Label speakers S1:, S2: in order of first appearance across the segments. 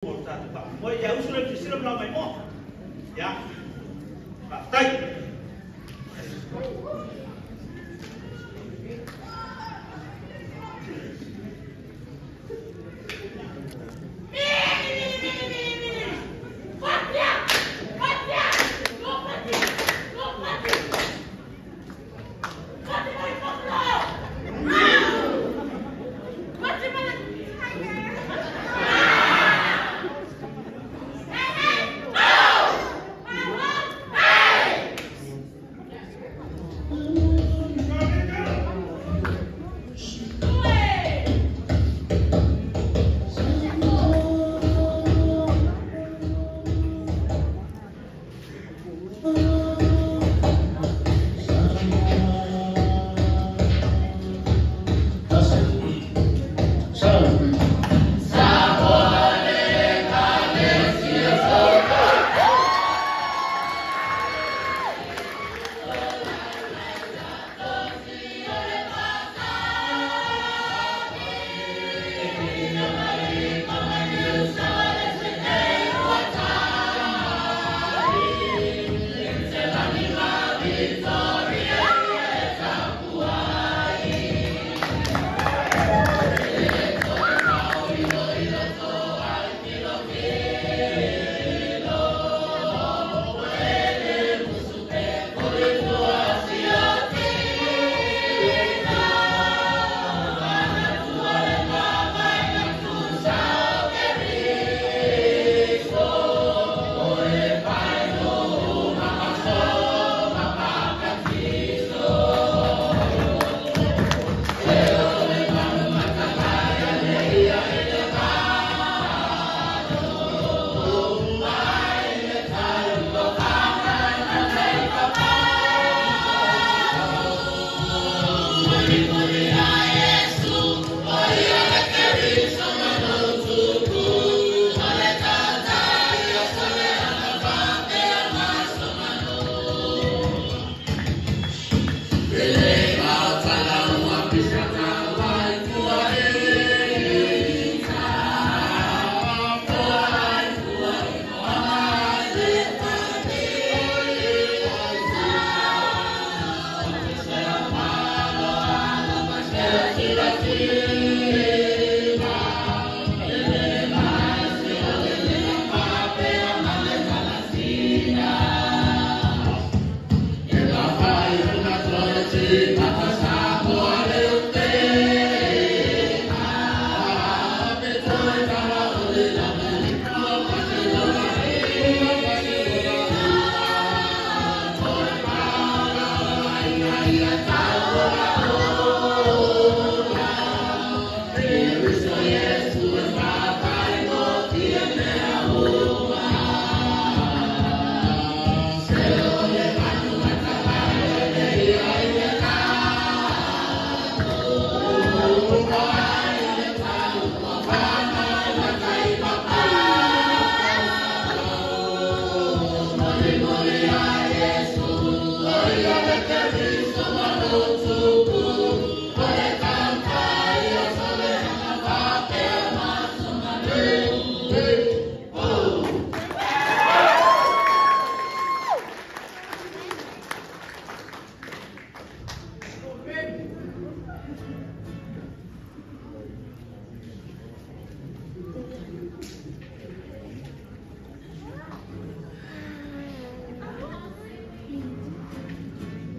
S1: Oi, ia usu le tisila ma mai mo. Ia. Faafetai.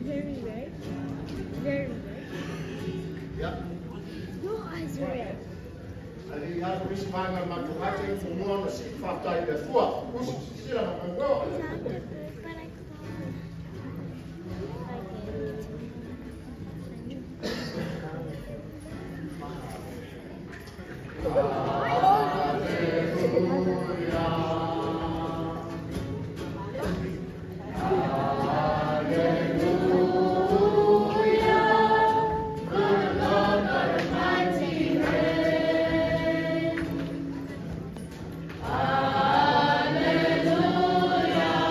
S2: Very red. Very red.
S3: Yeah.
S2: Your eyes are red. Not the bird, but I call it. I think.
S4: Alleluia.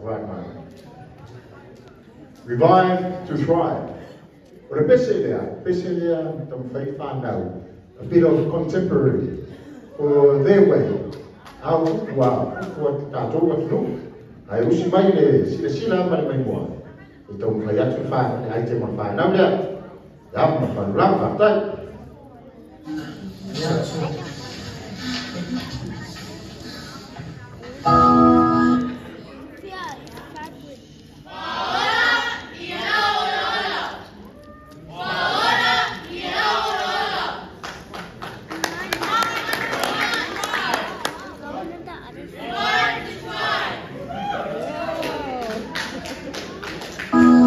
S3: Right, man. Revive to thrive. O le pese lea, pese lea taumafai whanau, a bit of contemporary, for their way. Au ua ua tātou atunuu. Ae usi mai le silasila ma le maimoa. E taumafai atu le item o le whanau lea. Ia ma whanau faafetai.
S2: Yeah, start with. Go on the other side.
S4: Thank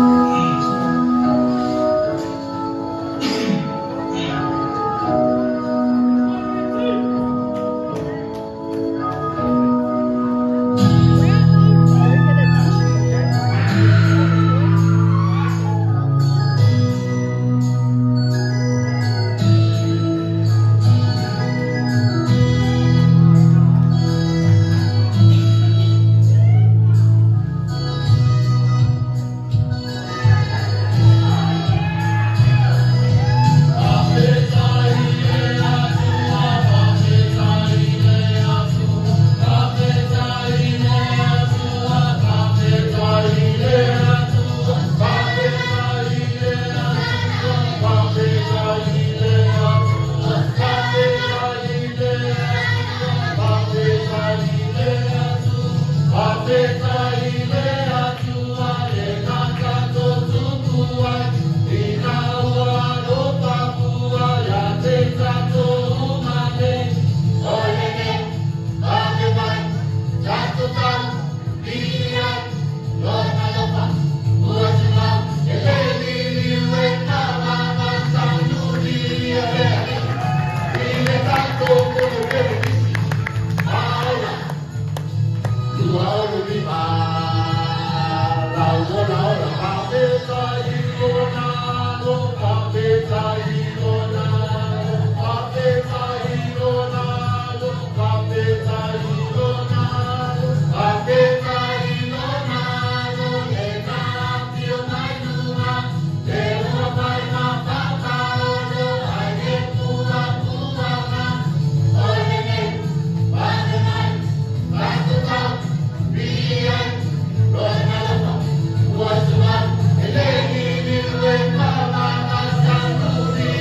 S4: you.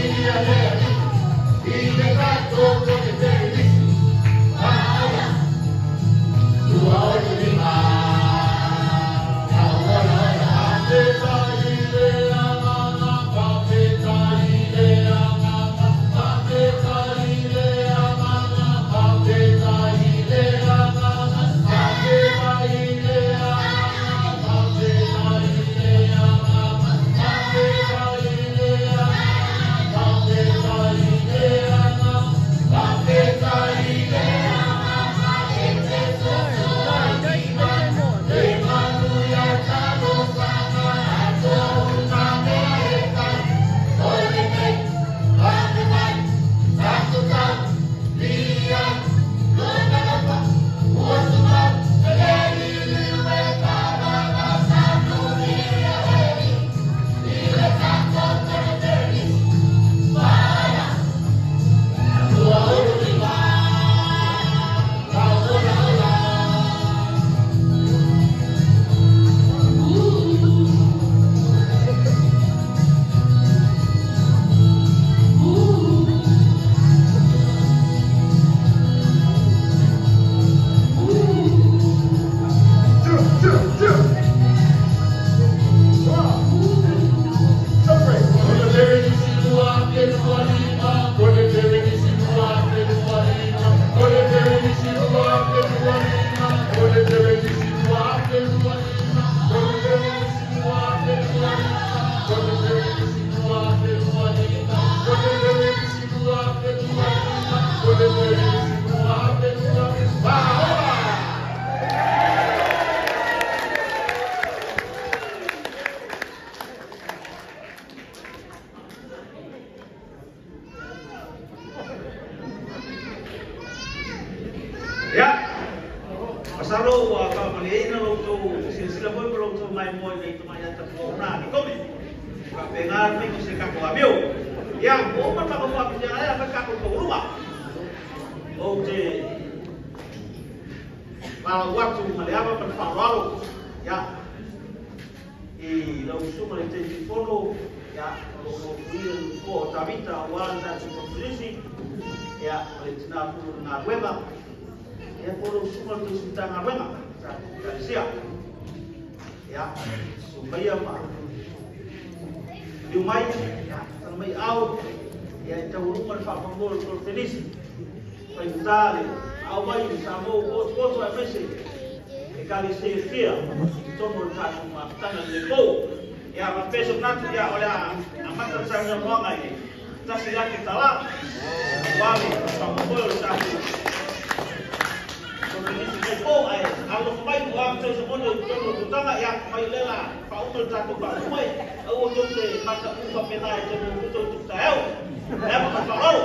S1: mai mo i te mai ata po na ni kome. Ka penga pe ko se ka ko amio. Ia, o ma ta ko fa pe ya ka ka ko ruma. O te ma watu ma le ava pa fa ralo. Ia. I lau suma le te fono ia o lo kui ko Tavita o ala ta te konferensi ia o le tina pulu ngā wema ia po lo suma le tusi ngā wema ta sia ia so mai ma liu mai ia ta mai au ia i tau ruma le whaapango le konferensi pai utale au mai sa mo ko ko ai mese e kali se fia tomo le tatou mafutaga le pou ia ma peso natu ia o le amata sa nga moanga i tasi laki tala wale whakamoe o le tatou konferensi nei pou ai alofa mai ua amata sa mono i totonu o tutaga ia mai lela whauma le tatou whaumai aua tou te mata ufa pena e tonu o tou tutaeau e ama ka whaaralo.